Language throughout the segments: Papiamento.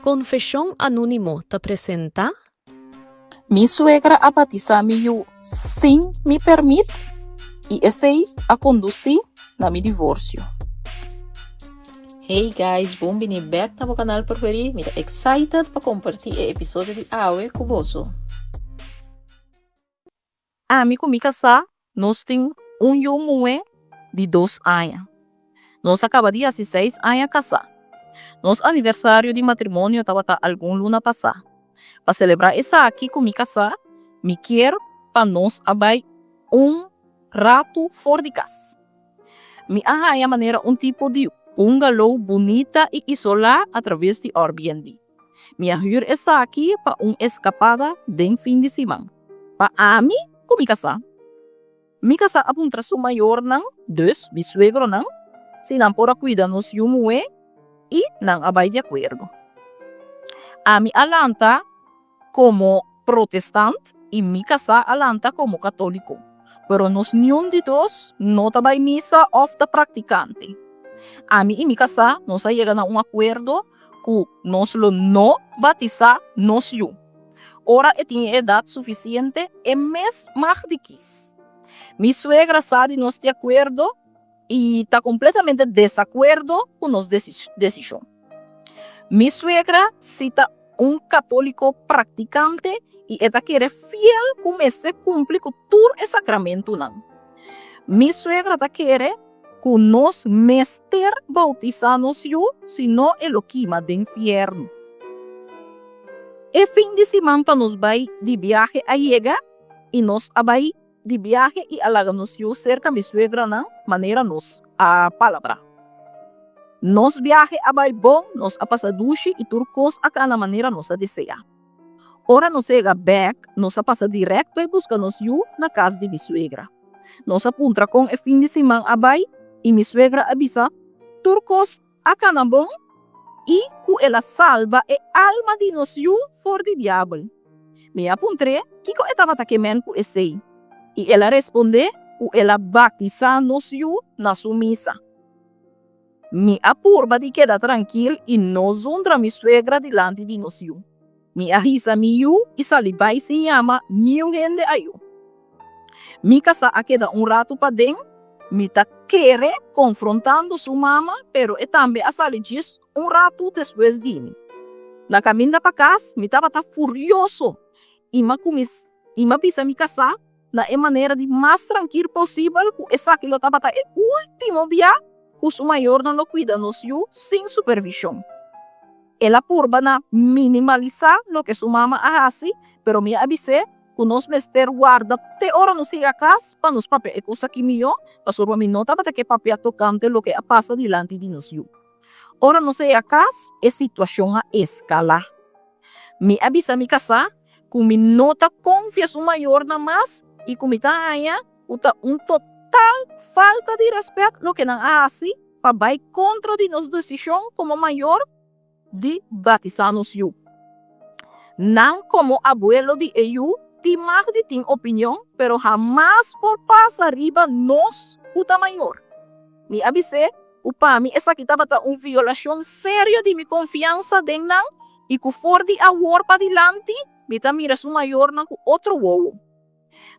Konfeshon Anónimo ta presentá. Mi suegra a batisá mi yu sin mi pèrmit i esei a kondusí na mi divorsio. Hey guys, bon bini bek na bo kanal preferí. Mi ta excited pa kompartí e episodio di awe ku boso. Ami ku mi kasá nos tin un yu muhé di dos aña. Nos a kaba di hasi seis aña kasá. Nos aniversario di matrimonio tabata algun luna pasá. Pa selebrá esaki ku mi kasá, mi kier pa nos a bai un ratu for di kas. Mi a haña manera un tipo di bungalow bunita i isolá atraves di Airbnb. Mi a hür esaki pa un eskapada den fin di siman. Pa ami ku mi kasá. Mi kasá a puntra su mayornan, dus mi suegronan, si nan por a kuida nos yu muhé i nan a bai di akuerdo. Ami a lanta komo protestant i mi kasá a lanta komo katóliko, pero nos niun di dos no ta bai misa òf ta praktikante. Ami i mi kasá nos a yega na un akuerdo ku nos lo no batisá nos yu. Ora e tin e edat sufisiente, e mes mag di kis. Mi suegra sa di nos di akuerdo i ta kompletamente desakuerdo ku nos desishon. Mi suegra si ta un katóliko praktikante i e ta kere fiel ku mester kumpli ku tur e sakramentunan. Mi suegra ta kere ku nos mester boutisá nos yu, sino e lo kima den fièrnu. E fin di siman pa nos bai di biahe a yega i nos a bai di biahe i a laga nos yu serka mi suegranan manera nos a palabrá. Nos biahe a bai bon, nos a pasa dushi i tur kos a kana manera nos a deseá. Ora nos yega bèk, nos a pasa dirèkt bai buska nos yu na kas di mi suegra. Nos a puntra kon e fin di siman a bai i mi suegra a bisa tur kos a kana bon i ku el a salba e alma di nos yu for di diabel. Mi a puntr'é kiko e tabata ke men ku esei i el a respondé ku el a batisá nos yu na su misa. Mi a purba di keda trankil i no zundra mi suegra dilanti di nos yu. Mi a hisa mi yu i sali bai sin yama niun hende ayu. Mi kasá a keda un ratu paden, mi ta kere konfrontando su mama, pero e tambe a sali djis un ratu despues di mi. Na kaminda pa kas mi tabata furioso i m'a i m'a bisa mi kasá na e manera di mas trankil posibel ku esaki lo tabata e último bia ku su mayornan lo kuida nos yu sin supervishon. El a purba na minimalisá loke su mama a hasi, pero mi a bis'é ku nos mester warda te ora nos yega kas pa nos papia e kos aki mihó, pasobra mi no tabata ke papia tokante loke a pasa dilanti di nos yu. Ora nos a yega kas, e situashon a eskalá. Mi a bisa mi kasá ku mi no ta konfia su mayornan mas i ku mi ta haña ku ta un total falta di rèspèt loke nan a hasi pa bai kontra di nos desishon komo mayor di batisá nos yu. Nan komo abuelo di e yu tin mag di tin opinion pero hamas por pasa riba nos ku ta mayor. Mi a bis'é ku pa mi esaki tabata un violashon serio di mi konfiansa den nan i ku for di awor padilanti mi ta mira su mayornan ku otro wowo.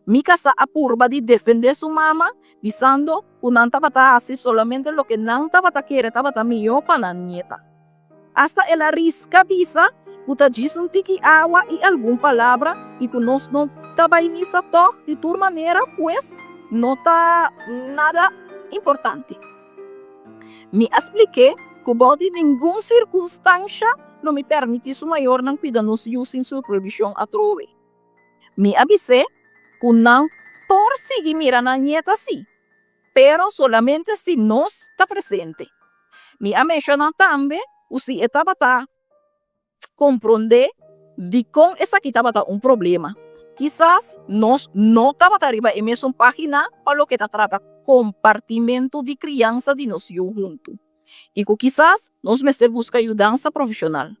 Mi kasá a purba di defendé su mama, bisando ku nan tabata hasi solamente loke nan tabata kere tabata mihó pa nan nieta. Asta el a riska bisa ku ta djis un tiki awa i algun palabra i ku nos no ta bai misa tòg di tur manera, pues no ta nada importante. Mi a splik'é ku bou di ningun sirkunstansha lo mi permití su mayornan kuida nos yu sin supervishon atrobe. Mi a bis'é ku nan por sigui mira nan nieta sí, pero solamente si nos ta presente. Mi a menshoná tambe ku si e tabata komprondé dikon esaki tabata un problema, kisas nos no tabata riba e mesun página pa loke ta trata kompartimentu di kriansa di nos yu huntu i ku kisas nos mester buska yudansa profeshonal.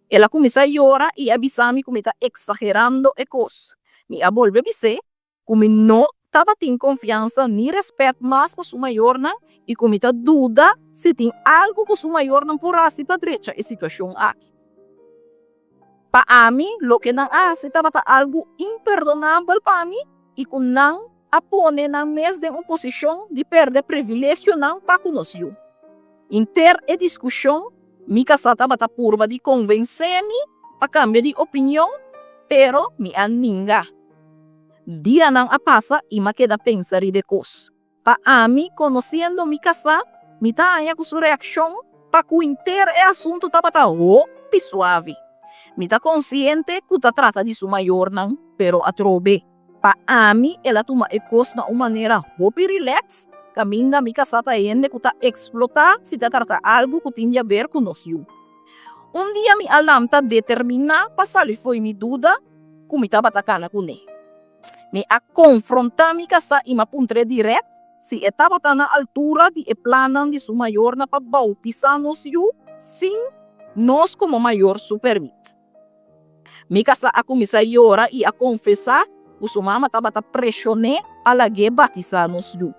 El a kuminsá yora i a bisa mi ku mi ta eksagerando e kos. Mi a bolbe bis'é ku mi no tabatin konfiansa ni rèspèt mas pa su mayornan i ku mi ta duda si tin algu ku su mayornan por hasi pa drecha e situashon aki. Pa ami, loke nan a hasi tabata algu imperdonabel pa mi i ku nan a pone nan mes den un posishon di pèrdè privilegionan pa ku nos yu. Henter e diskushon, mi kasá tabata purba di konvensé mi pa kambia di opinion, pero mi a ninga. Dianan a pasa i m'a keda pensa riba e kos. Pa ami, konosiendo mi kasá, mi ta haña ku su reakshon pa ku henter e asuntu tabata hopi suavi. Mi ta konsiente ku ta trata di su mayornan, pero atrobe, pa ami el a tuma e kos na un manera hopi rilèks, kaminda mi kasá ta hende ku ta eksplotá si ta trata algu ku tin di aber ku nos yu. Un dia mi a lanta determiná pa sali fo'i mi duda ku mi tabata kana kuné. Mi a konfrontá mi kasá i mi a puntr'é dirèkt si e tabata na altura di e plannan di su mayornan pa boutisá nos yu sin nos komo mayor su pèrmit. Mi kasá a kuminsá yora i a konfesá ku su mama tabata preshon'é pa lag'é batisá nos yu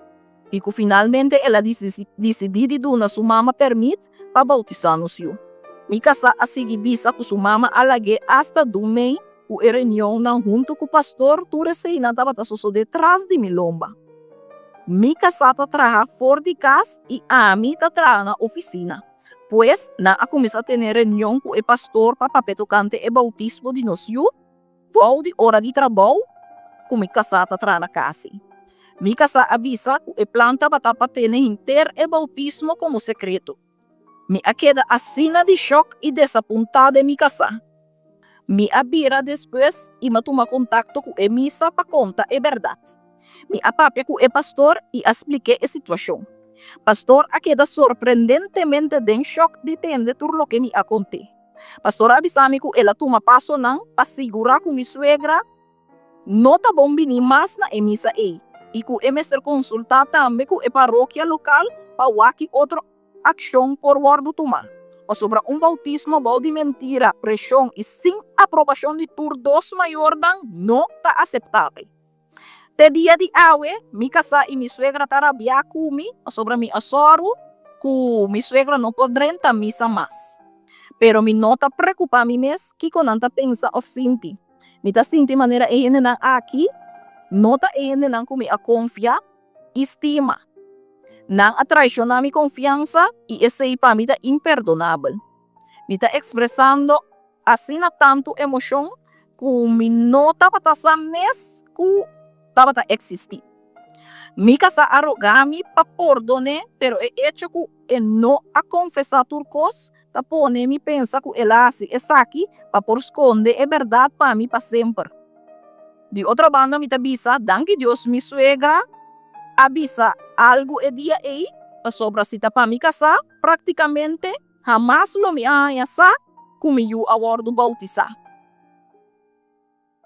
i ku finalmente el a disidí di duna su mama pèrmit pa boutisá nos yu. Mi kasá a sigui bisa ku su mama a lag'é asta dun'é Ku e reunionnan huntu ku pastor tur eseinan tabata sosodé tras di mi lomba. Mi kasá ta traha for di kas i ami ta traha na ofisina. Pues, nan a kuminsá tene reunion ku e pastor pa papia tokante e boutismo di nos yu bou di ora di trabou ku mi kasá ta traha na kas. Mi kasá a bisa ku e plan tabata pa tene henter e boutismo komo sekreto. Mi a keda asina di shòk i desapuntá den mi kasá. Mi a bira despues i m'a tuma kontakto ku e misa pa konta e bèrdat. Mi a papia ku e pastor i a splik'é e situashon. Pastor a keda sorprendentemente den shòk di tende tur loke mi a kont'é. Pastor a bisa mi ku el a tuma pasonan pa sigurá ku mi suegra No ta bon bini mas na e misa ei i ku e mester konsultá tambe ku e parokia lokal pa wak ki otro akshon por wòrdu tumá. Pasobra un boutismo bou di mentira, preshon i sin aprobashon di tur dos mayornan no ta aseptabel. Te dia di awe, mi kasá i mi suegra ta rabiá ku mi pasobra mi a sòru ku mi suegra no por drenta misa mas. Pero mi no ta preokupá mi mes kiko nan ta pensa òf sinti. Mi ta sinti manera e hendenan aki no ta e hendenan ku mi a konfia i stima. Nan a traishoná mi konfiansa i esei pa mi ta imperdonabel. Mi ta ekspresando asina tantu emoshon ku mi no tabata sa mes ku tabata eksistí. Mi kasá a rogá mi pa pordon'é, pero e echo ku e no a konfesá tur kos ta pone mi pensa ku el a hasi esaki pa por skonde e bèrdat pa mi pa semper. Di otro banda mi ta bisa, danki Dios mi suegra a bisa algu e dia ei, pasobra si ta pa mi kasá, praktikamente hamas lo mi a haña sa ku mi yu a wòrdu boutisá.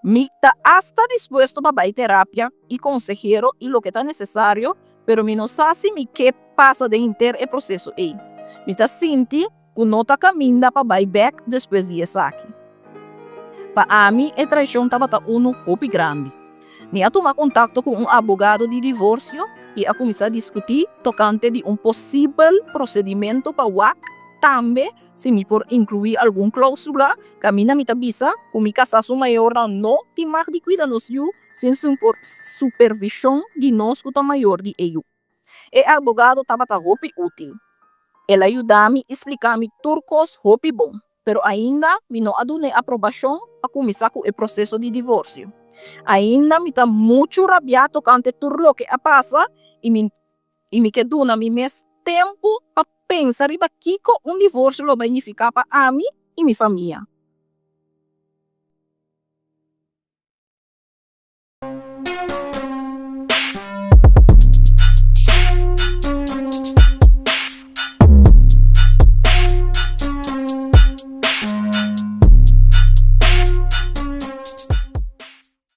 Mi ta asta dispuesto pa bai terapia i konsehero i loke ta nesesario, pero mi no sa si mi ke pasa den henter e proseso ei. Mi ta sinti ku no ta kaminda pa bai bèk despues di esaki. Pa ami e traishon tabata unu hopi grandi. Mi a tuma kontakto ku un abogado di divorsio i a kuminsá diskutí tokante di un posibel prosedimentu pa wak tambe Si mi por inkluí algun klausula, kaminda mi ta bisa ku mi kasá su mayornan no tin mag di kuida nos yu sin supervishon di nos ku ta mayor di e yu. E abogado tabata hopi útil. El a yuda mi i splika mi tur kos hopi bon, pero ainda mi no a dun'é aprobashon pa kuminsá ku e proseso di divorsio. Ainda mi ta muchu rabiá tokante tur loke a pasa i mi I mi ke duna mi mes tempu pa pensa riba kiko un divorsio lo bai nifiká pa ami i mi famia.